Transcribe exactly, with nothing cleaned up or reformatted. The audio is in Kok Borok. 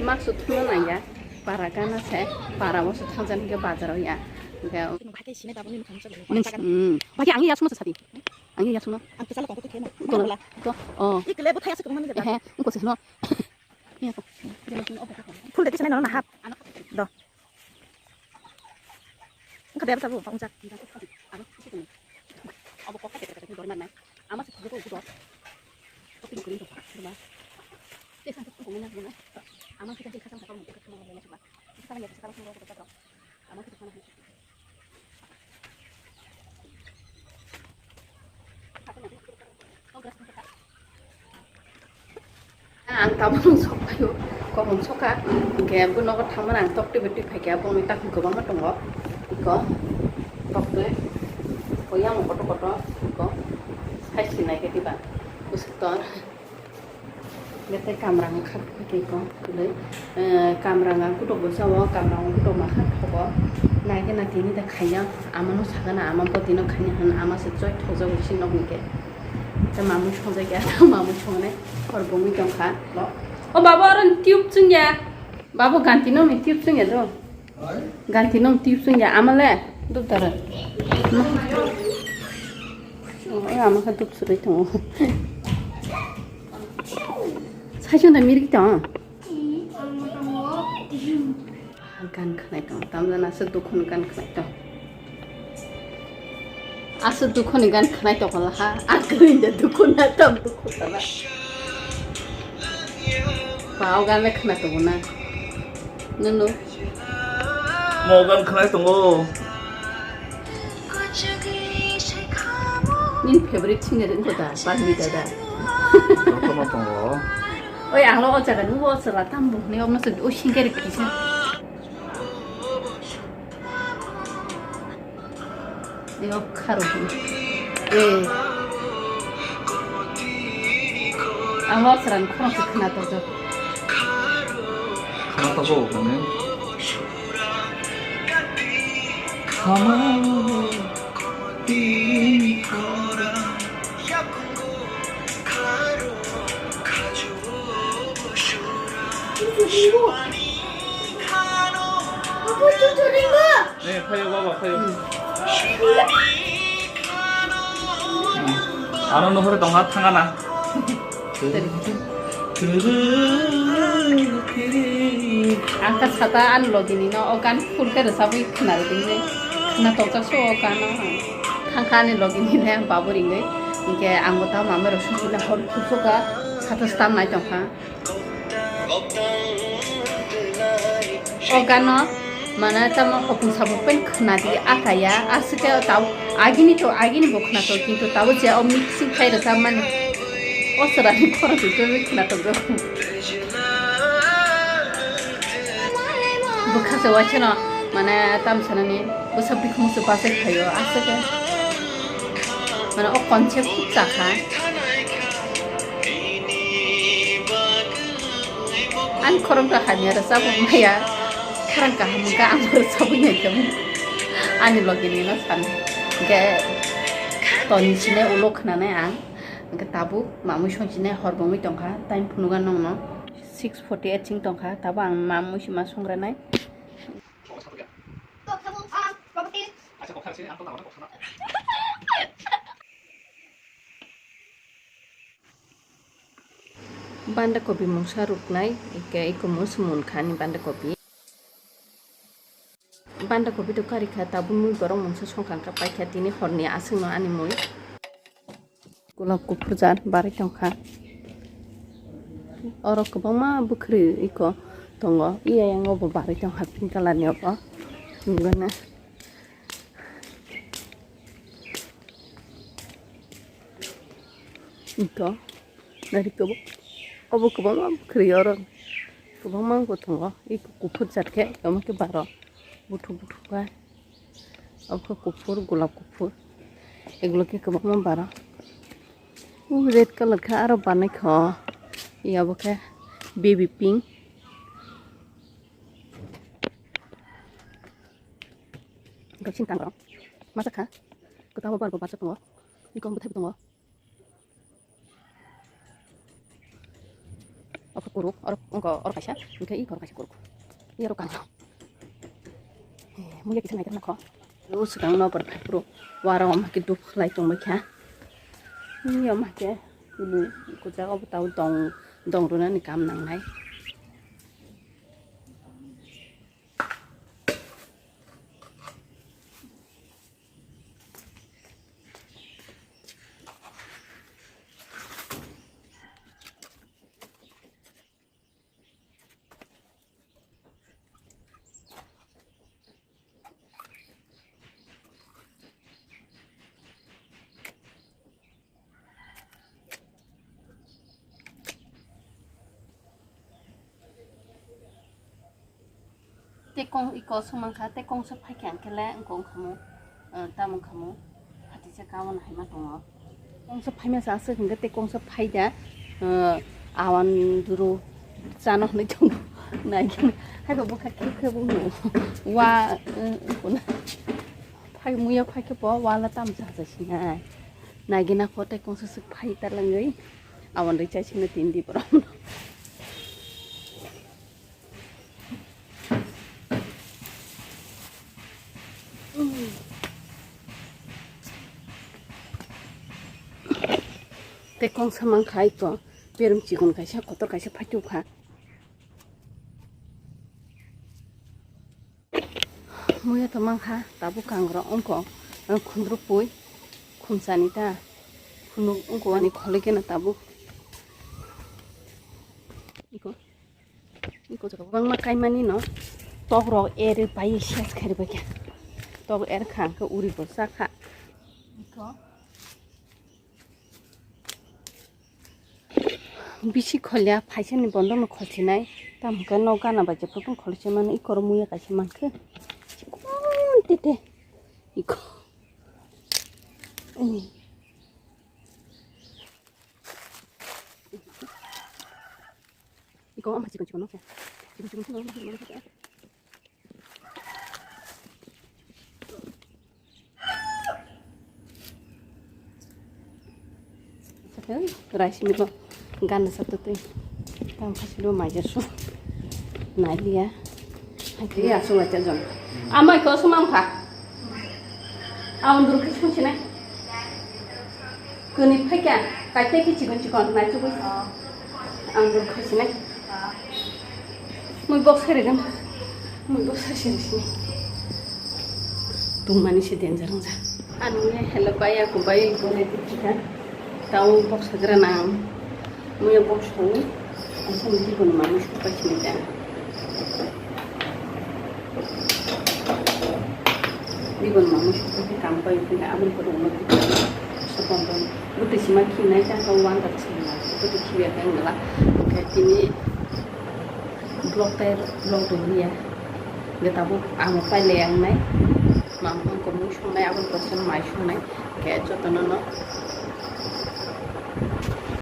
Mak su thumna nangya, para gana se, para o su thangjan hingke bazar o ya. Hingke Nung bahai khe sinai babuni mwkhang chwla. Nung, mm, bahai ang ya sumasa sadi. Ang ya sumno. Ang kwchalo tongkha khe mo. Ko, ko, oh. Ikle bo thaya se kwmani da. He, ko se no. Iya ko. Full de sinai no na hap. Do. Wngkha bebsa bo, wngkha. Abo kok kha kete kete dor manai. Ama se thugo gudo. Kopin kurin to. Duma. Te san to kumin na duma. Ama se kha sa sa ko mo ko mo le chuba. Sa ya sa ko mo ko ta. Ama se khana. Ang tabuk sokphaio, kolom sokha, hingke bo nogo thangmani ang tok twi bai twi phaikha, bongni takhu kwbangma tongo, iko tok twi, o yang kotor kotor, iko hai sinai khe diba, bwswk tor. Tei kamrang wngkha tei ko tei, eh, kamrang ang kutok bo sao, kamrang kutok ma kha thogo. Nai khe na tini da khaiya, ama no sakha na, ama bo tino khaina hwn, ama se choi thokjagwi si nok hwnkhe. Tei mamui songjakya, mamui songnai hor bongwi tongkha. O baba, oro tube chwngya. Baba, ganti no ni tube chwngya do. Ganti nung tip sung ya, ama le dup dara. Oh, ama kha dup surai tongo. Sai sung da mirik tong. Gan khnai tong, tamjana se dukhon gan khnai tong. Aswk dukhoni gan khnai tongkha ha. Ang kwrwi de dukhu na tam dukhu sana. Ba, o gan le khna tongo na. Nunu. Mo gan khnai tongo. Nini favorite singer wngkha da, Parmita da. Jotono tongo. Oi, ang lo o jaga ni o chwla tam bo hwnwi, omo se o singer kisa. Eyok kharo hwn. Eh. Ang losran khorang se khna tongjak. Khna tongo hwnwi. Khama tini khorang. Eh, phaio baba, phaio. Hmm. Ano nuhuri tongha thangana. Ang kha sata ani logini no o gan phul khe rwchabwi khna rwdi hinwi khna tokjak se o gano. Thang kha ani logini le ang babu ringwi. Hinkhe ang bo tamo amai rok sujui le hor phulsukha sata stam nai tongkha. O gano mana tamo hopung sabo pen khna di akaya aswk khe tabo agini to agini bo khna to kintu tabo je o mixing khai rwchap mani o chwrani khorang se khna to. Bwkha se waisano, mane, tam sanani, bwsa bikhumu se bachai phaio, aswk khe. Mane, o concept kuk chakha. Ani khorang ta hamya rwchapung maya, khorang kaham wngkha, ang rwchapung naikhe. Ani logini no san. Hingkhe, toni sine ulo khnanai ang. Hingkhe, tabuk mamui song sine hor bongwi tongkha, time phunuga nongno. Six forty eight ching tongkha, tabo ang mamui sima songranai. Banda kopi mungsa ruknai, ike iko mungsa munkha ani banda kopi. Banda kopi to karikha, tabuk mui borok mungsa songkha, paikha tini horni aswkno ani mui. Golap kuphur jat barwi tongkha. Oro kwbangma bwkhwrwi iko tongo. Iya yang obo barwi tongkha pink colour ni obo. Nugana. Iko. Nari kobo. Obo kwbangma bwkhwrwi oro. Kwbangma wngkha tongo. Iko kuphur jat khe, omo khe baro. Buthuk buthuk kha. Obo khe kuphur, golap kuphur. Egulo khe kwbangma bara. O red colour khe aro banai kho. Yabo khe baby pink. Gabsing tangrok. Masa kha? Kwtal bo bar bo barsa tongo. Iko bwthai bo tongo. Oro kuruk, oro, oro kaisa, hingke i oro kaisa kuruk. I oro kangrok. Eh, muya kisa naikhe nokho. O swkang no borok phaiphuru wara wama khe duk khlai tongbaikha. Muya wama khe, hmm, kujak obo tao dong, dong rwnani kam nangnai. Tei kong iko swmang kha, tei kongsa phai khe ang khe le wngkha mo, eh, tamo wngkha mo, phatisa kawan hai ma tongo. Kongsa phai masa aswk hwnkhe tei kongsa phai da, eh, awan duro chano hwnwi tongo. Nai khe hai bo bwkha khe khe bo no wa, eh, wngkha na. Phai muya phai khe bo wala tam cha cha sinai. Nai gina kho tei kongsa swk phai ta langwi awan rwi chai sino tin di borok. Tei kongsa mang khai to, perum chikon kaisa, kotor kaisa phaichuk kha. Muya to mang kha, tabuk kangrok wngkha, ang khundruk pui, khumsani ta, khunuk wngkha ani khole khe na tabuk. Iko. Iko jaga kwbangma kaimani no tok rok eri pai ses khairi bai khe. Tok er kha hwnkhe uri bo cha kha. Iko. Bisi kholya phaisani bondo no kholsinai. Tamo khe nok gana bai jephru khol se mano iko ro muya kaisa mankhe. Chikon tete. Iko. Iko ama chikon chikon nokha. Chikon chikon chikon nokha. Raisi milo gana sa tutui. Tang khasi lo mai jasu. Nai liya. Iya, sungai ta jom. Amai ko sumang pha. Aun duru kis kunci nai. Kuni phai kya? Kai te ki chikon chikon nai chukui. Ang duru khasi nai. Mui box kari gam. Mui box kari sini sini. Tung mani si danger nang ja. Anu ya hello bai aku bai boleh tu kita. Tau box segera nang. Muya box hong, asam di bon mami suka sini ta. Di bon mami suka sini kampai pina abun ko dong mati. Sepon dong. Buti sima kinai ta kau wan tak sini. Buti kiya kan ngala. Kayak ini blok tai blok dong ya. Gata bu ang pai le yang nai. Mam ang ko mu sung nai abun ko sen mai sung nai. Kayak jotono no.